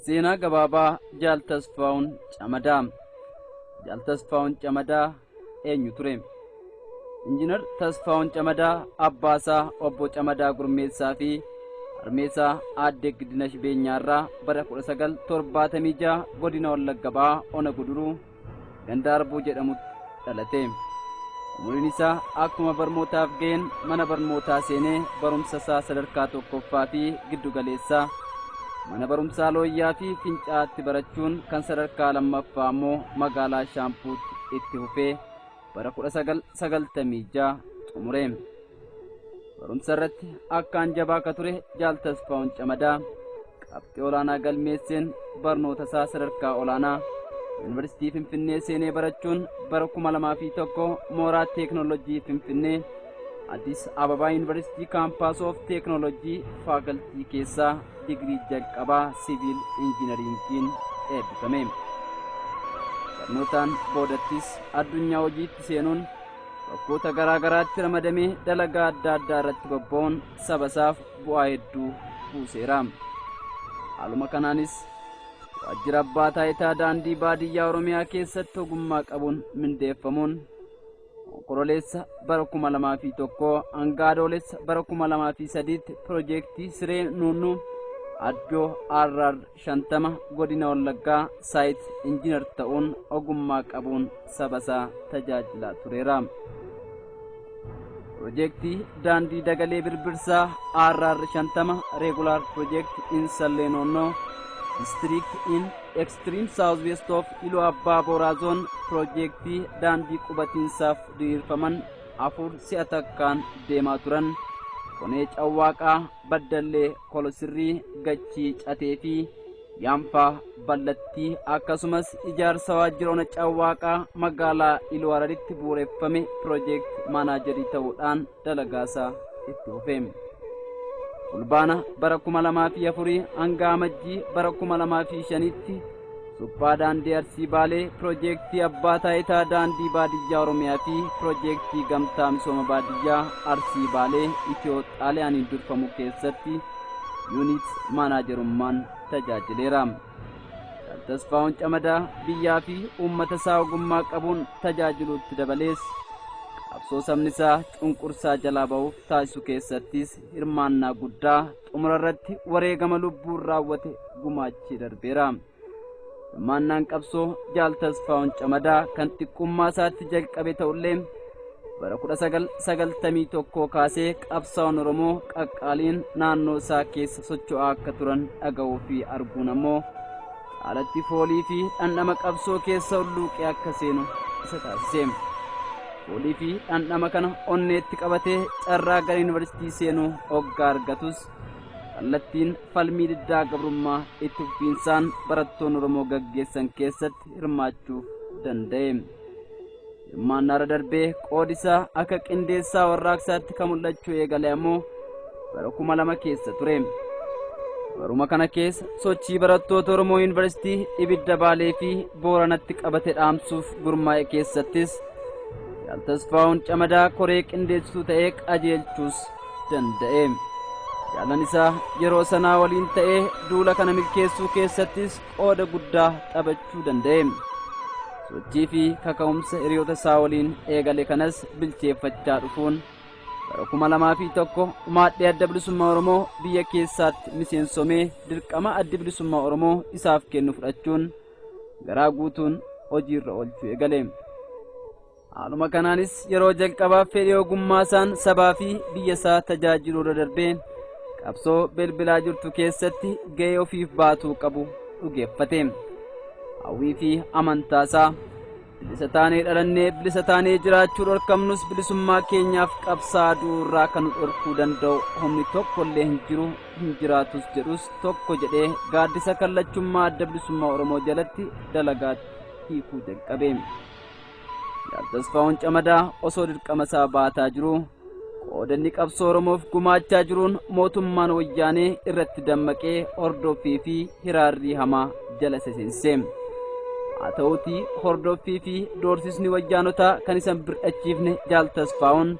Seenaa gabaabaa Jaal Tasfaa'uun Camadaa. Jaal Tasfaa'uun Camadaa eenyu ture? Injiinar Tasfaa'uun Camadaa abbaasaa obbo Camadaa Gurmeessaa fi harmeesaa aadde Gidinash Beenyaarraa bara 1976 godina Wallagga Bahaa Ona Guduruu ganda Arbuu jedhamutti dhalate. Umuriin isaa akkuma barnootaaf ga'een mana barnootaa seenee barumsa isaa sadarkaa tokkoffaa fi giddu galeessaa mana barumsaa Looyyaa fi Fincaa'aatti barachuun kan sadarkaa lammaffaa immoo magaalaa Shaampuutti itti fufee bara 1996 xumure. Barumsa irratti akkaan jabaa akka ture Jaal Tasfaa'uun Camadaa qabxii olaanaa galmeesseen barnoota isaa sadarkaa olaanaa Yuunivarsiitii Finfinnee seenee barachuun bara 2001 mooraa teeknoolojii Finfinnee Addis Ababaa Yuunivarsiitii Campus of Technology faakaltii keessaa digirii jalqabaa siviil injiinariingiin eebbifame. Barnootaan boodattis addunyaa hojiitti seenuun bakkoota garaa garaatti ramadamee dalagaa adda addaa irratti bobba'uun saba isaaf bu'aa hedduu buuseera. Haaluma kanaanis waajjira abbaa taayitaa daandii baadiyyaa Oromiyaa keessatti ogummaa qabuun mindeeffamuun Onkololeessa bara 2001 hanga Adoolessa bara 2003tti piroojeektii Siree Nuunnuu Addoo RR 50 godina Wallaggaa site engineer ta'uun ogummaa qabuun saba isaa tajaajilaa tureera. Piroojeektii daandii Dagalee Birbirsaa RR 50 regular project in Sallee Noonnoo District in Extreme South West of Iluu Abbaa Booraa Zone piroojeektii daandii qubatiinsaaf diriirfaman 4 si'a takkaan deemaa turan Konee Cawwaaqaa, Baddallee Kolosirrii, Gachii Catee fi Yaanfaa Ballattii akkasumas ijaarsa waajjira Ona Cawwaaqaa magaalaa Iluu Hararitti bu'uureffame project maanaajarii ta'uudhaan dalagaasaa itti fufe. Fulbaana bara 2004 hanga Amajjii bara 2005tti suphaa daandii Arsii Baalee piroojeektii Abbaa Taayitaa Daandii Baadiyyaa Oromiyaa fi piroojeektii Gamtaa Misooma Baadiyyaa Arsii Baalee Itiyoo Xaaliyaaniin durfamu keessatti unit maanaajarummaan tajaajileera. Tasfaa'uun Camadaa biyyaa fi uummata isaa ogummaa qabuun tajaajiluutti dabalees qabsoo sabni isaa cunqursaa jalaa ba'uuf taasisu keessattis hirmaannaa guddaa xumura irratti wareegama lubbuun raawwate gumaachee darbeera. Hirmaannaan qabsoo Jaal Tasfaa'uun Camadaa kan xiqqummaa isaatti jalqabe ta'ullee bara 1991 kaasee qabsaa'oon Oromoo qaqqaaliin naannoo isaa keessa socho'aa akka turan dhaga'uu fi arguun ammoo caalatti foolii fi dhandhama qabsoo keessa hulluuqee akka seenu isa taasise. Foolii fi dhandhama kana onneetti qabatee carraa gara yuunivarsiitii seenuu hoggaa argatus kallattiin falmii diddaa gabrummaa itti fufiinsaan barattoonni Oromoo gaggeessan keessatti hirmaachuuf danda'e. Hirmaannaa irra darbee qoodi isaa akka qindeessaa warraaqsaatti kan mul'achuu eegale ammoo bara 2000 keessa ture. Baruma kana keessa sochii barattoota Oromoo Yuunivarsiitii Ibidda Baalee fi Booranatti qabate dhaamsuuf gurmaa'e keessattis Jaal Tasfaa'uun Camadaa koree qindeessituu ta'ee qajeelchuus danda'e. Jaalan isaa yeroo sanaa waliin ta'ee duula kana milkeessuu keessattis qooda guddaa taphachuu danda'e. Sochii fi kaka'umsa hiriyoota isaa waliin eegale kanas bilcheeffachaa dhufuun bara 2001 maadhee adda bilisummaa Oromoo biyya keessaatti miseensomee dirqama addi bilisummaa Oromoo isaaf kennu fudhachuun garaa guutuun hojiirra oolchuu eegale. Haaluma kanaanis yeroo jalqabaaf fedhii ogummaa isaan sabaa fi biyya isaa tajaajiluu irra darbee qabsoo bilbilaa jirtu keessatti gahee ofiif baatuu qabu dhugeeffate. Hawwii fi amantaa isaa bilisa taanee dhalannee bilisa taanee jiraachuu dhorkamnus bilisummaa keenyaaf qabsaa du'uurraa kan nu dhorkuu danda'u humni tokko illee hin jiru hin jiraatus jedhus tokko jedhee gaaddisa kallachummaa adda bilisummaa Oromoo jalatti dalagaatti hiikuu jalqabe. Jaal Tasfaa'uun Camadaa osoo dirqama isaa baataa jiruu qoodanni qabsoo Oromoof gumaachaa jiruun mootummaan wayyaanee irratti dammaqee hordoffii fi hiraarrii hamaa jala seensise. Haa ta'uutii hordoffii fi doorsisni wayyaanotaa kan isan bir'achiifne Jaal Tasfaa'uun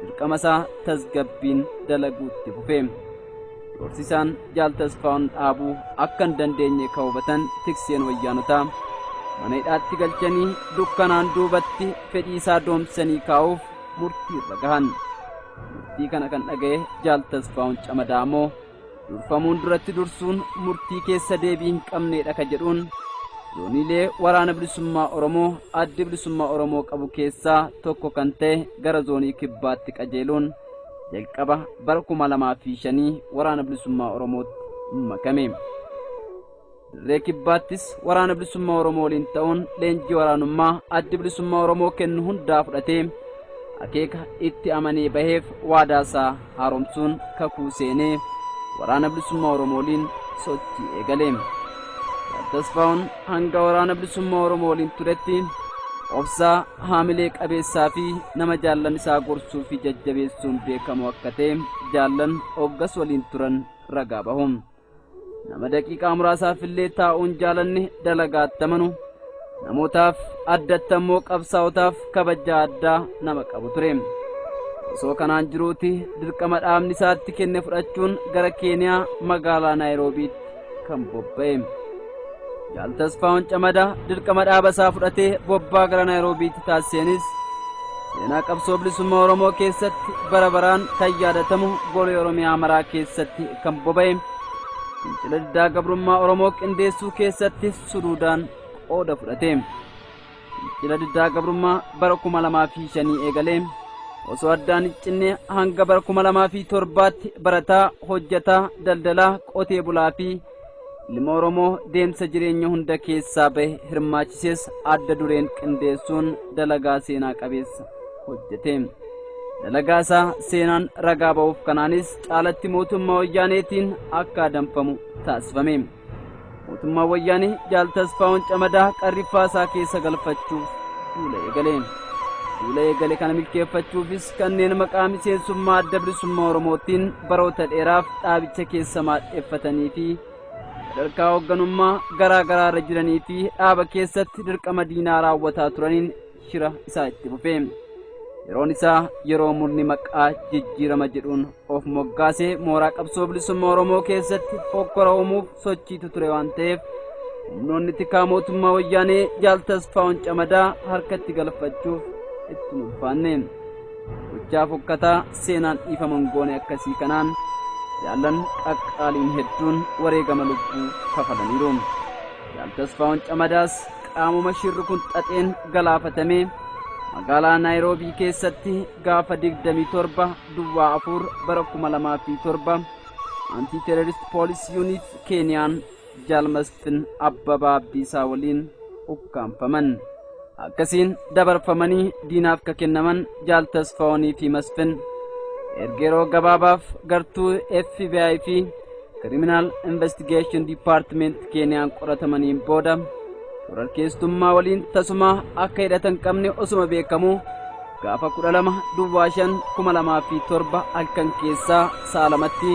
dirqama isaa tasgabbiin dalaguutti fufe. Doorsisaan Jaal Tasfaa'uun dhaabuu akka hin dandeenye kan hubatan tikseen wayyaanotaa mana hidhaatti galchanii dukkanaan duubatti fedhii isaa doomsanii kaa'uuf murtii irra gahan. Murtii kana kan dhaga'e Jaal Tasfaa'uun Camadaa immoo durfamuun duratti dursuun murtii keessa deebii hin qabneedha ka jedhuun zooniilee waraana bilisummaa Oromoo addi bilisummaa Oromoo qabu keessaa tokko kan ta'e gara zoonii kibbaatti qajeeluun jalqaba bara 2005 waraana bilisummaa Oromootti makame. Dirree kibbaattis waraana bilisummaa Oromoo waliin ta'uun leenjii waraanummaa addi bilisummaa Oromoo kennu hundaa fudhatee akeeka itti amanee baheef waadaasaa haaromsuun kakuu seenee waraana bilisummaa Oromoo waliin sochii eegale. Tasfaa'uun hanga waraana bilisummaa Oromoo waliin turetti obsaa haamilee qabeessaa fi nama jaallan isaa gorsuu fi jajjabeessuun beekamu akka ta'e jaallan hoggas waliin turan ragaa bahu. Nama daqiiqaa muraasaaf illee taa'uun jaalanne dalagaatti amanu, namootaaf addatti ammoo qabsaa'otaaf kabajaa addaa nama qabu ture. Osoo kanaan jiruuti dirqama dhaabni isaatti kenne fudhachuun gara Keeniyaa magaalaa Naayiroobiitti kan bobba'e. Jaal Tasfaa'uun Camadaa dirqama dhaaba isaa fudhatee bobbaa gara Naayiroobiitti taasiseenis seenaa qabsoo bilisummaa Oromoo keessatti bara baraan kan yaadatamu golee Oromiyaa maraa keessatti kan bobba'e fincila diddaa gabrummaa Oromoo qindeessuu keessatti suduudaan qooda fudhate. Fincila diddaa gabrummaa bara 2005 eegalee osoo addaan hin cinne hanga bara 2007tti barataa, hojjetaa, daldalaa, qotee bulaa fi ilma Oromoo deemsa jireenya hunda keessaa bahe hirmaachisees adda dureen qindeessuun dalagaa seenaa qabeessa hojjete. Dalagaa isaa seenaan ragaa ba'uuf kanaanis caalatti mootummaa wayyaaneetiin akka adamfamu taasifame. Mootummaa wayyaanee Jaal Tasfaa'uun Camadaa qarriffaa isaa keessa galfachuuf duula eegale. Duula eegale kana milkeeffachuufis kanneen maqaa miseensummaa adda bilisummaa Oromootiin baroota dheeraaf dhaabicha keessa maadheeffatanii fi sadarkaa hoogganummaa garaa garaa irra jiranii fi dhaaba keessatti dirqama diinaa raawwataa turaniin shira isaa itti fufe. Yeroon isaa yeroo murni maqaa jijjiirama jedhuun of moggaasee mooraa qabsoo bilisummaa Oromoo keessatti hokkora uumuuf sochiitu ture waan ta'eef humnoonni tikaa mootummaa wayyaanee Jaal Tasfaa'uun Camadaa harkatti galfachuuf itti ulfaanne. Gochaa fokkataa seenaan dhiifaman goone akkasii kanaan jaallan qaqqaaliin hedduun wareegama lubbuu kafalaniiru. Jaal Tasfaa'uun Camadaas qaamuma shirri kun xaxeen galaafatamee magaalaa Naayiroobii keessatti gaafa 27 duwwaa 4 bara 2007 anti terrorist police unit Keeniyaan Jaal Masfin Abbabaa Abdiisaa waliin ukkaanfaman. Akkasiin dabarfamanii diinaaf ka kennaman Jaal Tasfaa'uunii fi Masfin erga yeroo gabaabaaf gartuu FBI fi Criminal Investigation Department Keeniyaan qoratamaniin booda shororkeessummaa waliin tasuma akka hidhatan qabne osuma beekamu gaafa 12 duwwaa 5 2007 halkan keessaa sa'a 2tti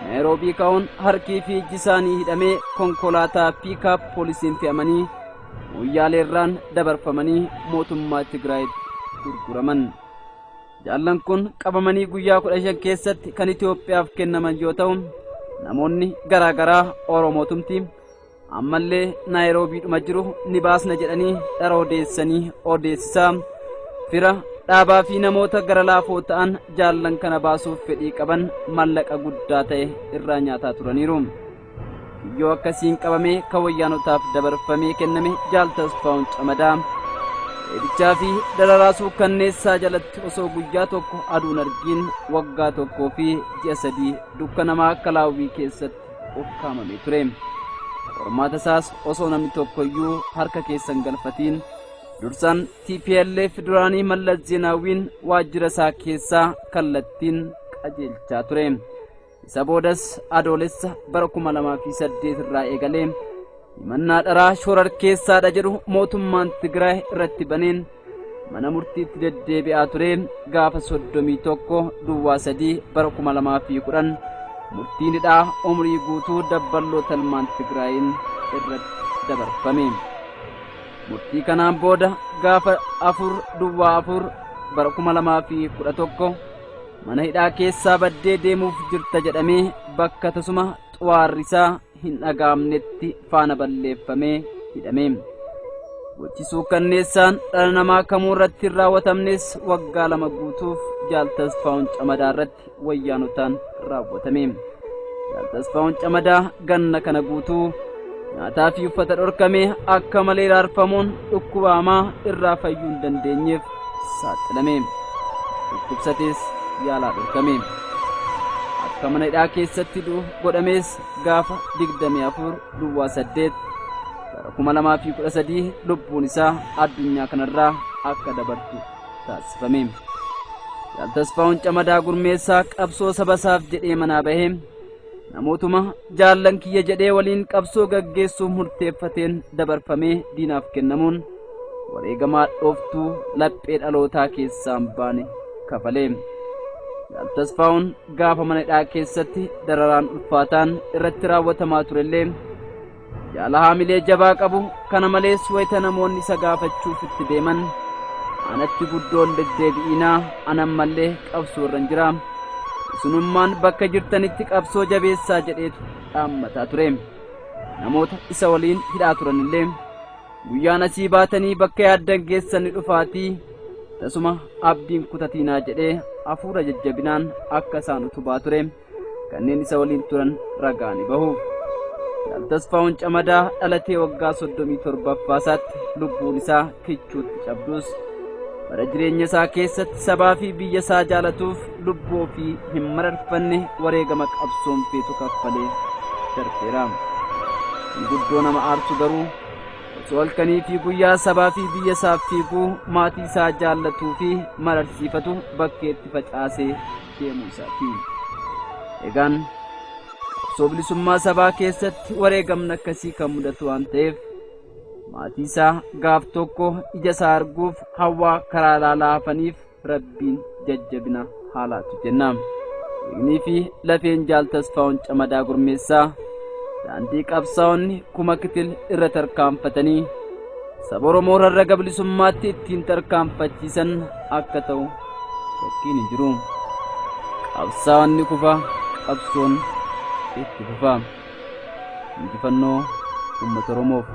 Naayiroobii ka'uun harkii fi ijji isaanii hidhamee konkolaataa piikaap poolisiin fe'amanii Moyyaaleerraan dabarfamanii mootummaa Tigraayitti gurguraman. Jaallan kun qabamanii guyyaa 15 keessatti kan Itoophiyaaf kennaman yoo ta'u namoonni garaa garaa Oromootumti ammallee Naayiroobiidhuma jiru ni baasna jedhanii dhara odeessanii odeessisaa fira dhaabaa fi namoota gara laafoo ta'an jaallan kana baasuuf fedhii qaban mallaqa guddaa ta'e irraa nyaataa turaniiru. Kiyyoo akkasiin qabamee kan wayyaanotaaf dabarfamee kenname Jaal Tasfaa'uun Camadaa eebichaa fi dararaa suukkanneessaa jalatti osoo guyyaa tokko aduun argiin waggaa 1 fi ji'a 3 dukkana akka laawwii keessatti ukkaamamee ture. Qormaata isaas osoo namni tokkoyyuu harka keessan galfatiin dursaan TPLF duraanii Mallas Zeenaawwiin waajjira isaa keessaa kallattiin qajeelchaa ture. Isa boodas adoolessa bara 2008 irraa eegalee himannaa dharaa shororkeessaadha jedhu mootummaan Tigraay irratti baneen mana murtiitti deddeebi'aa ture. Gaafa 31 duwwaa 3 bara 2010 murtiin hidhaa umrii guutuu dabballoo talmaan Tigraayin irratti dabarfame. Murtii kanaan booda gaafa 4 duwwaa 4 bara 2011 mana hidhaa keessaa baddee deemuuf jirta jedhamee bakka tasuma xuwaarri isaa hin dhaga'amnetti faana balleeffamee hidhame. Gochi suukanneessaan dhala namaa kamuu irratti hin raawwatamnes waggaa 2 guutuuf Jaal Tasfaa'uun Camadaa irratti wayyaanotaan raawwatame. Jaal Tasfaa'uun Camadaa ganna kana guutuu nyaataa fi uffata dhorkamee akka malee raarfamuun dhukkuba hamaa irraa fayyuu hin dandeenyeef saaxilame. Dhukkubsatees yaalaa dhorkame. Akka mana hidhaa keessatti du'u godhamees gaafa 24 duwwaa 8 bara 2013 lubbuun isaa addunyaa kanarraa akka dabartu taasifame. Jaal Tasfaa'uun Camadaa Gurmeessaa qabsoo saba isaaf jedhee manaa bahee namootuma jaallan kiyya jedhee waliin qabsoo gaggeessuuf murteeffateen dabarfamee diinaaf kennamuun wareegamaa dhooftuu laphee dhalootaa keessaa hin baane kafalee. Jaal Tasfaa'uun gaafa mana hidhaa keessatti dararaan ulfaataan irratti raawwatamaa turellee jaala haamilee jabaa qabu kana malees wayita namoonni isa gaafachuuf itti deeman anatti guddoon deddeebi'inaa anan mallee qabsoo irra hin jira. Isinummaan bakka jirtanitti qabsoo jabeessaa jedheetu dhaammataa ture. Namoota isa waliin hidhaa turanillee guyyaan asii baatanii bakka yaaddan geessan ni dhufaatii tasuma abdiin kutatiinaa jedhee hafuura jajjabinaan akka isaan utubaa ture kanneen isa waliin turan ragaa ni bahuuf. Jaal Tasfaa'uun Camadaa dhalatee waggaa 37 isaatti lubbuun isaa kichuutti cabdus bara jireenya isaa keessatti sabaa fi biyya isaa jaalatuuf lubbuu ofii hin mararfanne wareegama qabsoon feetu kaffalee darbeera. Guddoo nama aarsu garuu osoo halkanii fi guyyaa sabaa fi biyya isaaf fiiguu maatii isaa jaallatuu fi mararsiifatu bakkeetti facaasee deemuu isaati. Egaan qabsoo bilisummaa sabaa keessatti wareegamni akkasii kan mudatu waan ta'eef maatii isaa gaaf tokko ija isaa arguuf hawwaa karaa ilaalaa hafaniif Rabbiin jajjabina haalaatu jenna. Dhiignii fi lafeen Jaal Tasfaa'uun Camadaa Gurmeessaa daandii qabsaa'onni kuma kitil irra tarkaanfatanii saba Oromoo rarraga bilisummaatti ittiin tarkaanfachiisan akka ta'u shakkiin hin jiru. Qabsaa'onni kufa qabsoon itti fufa. Injifannoo uummata Oromoof.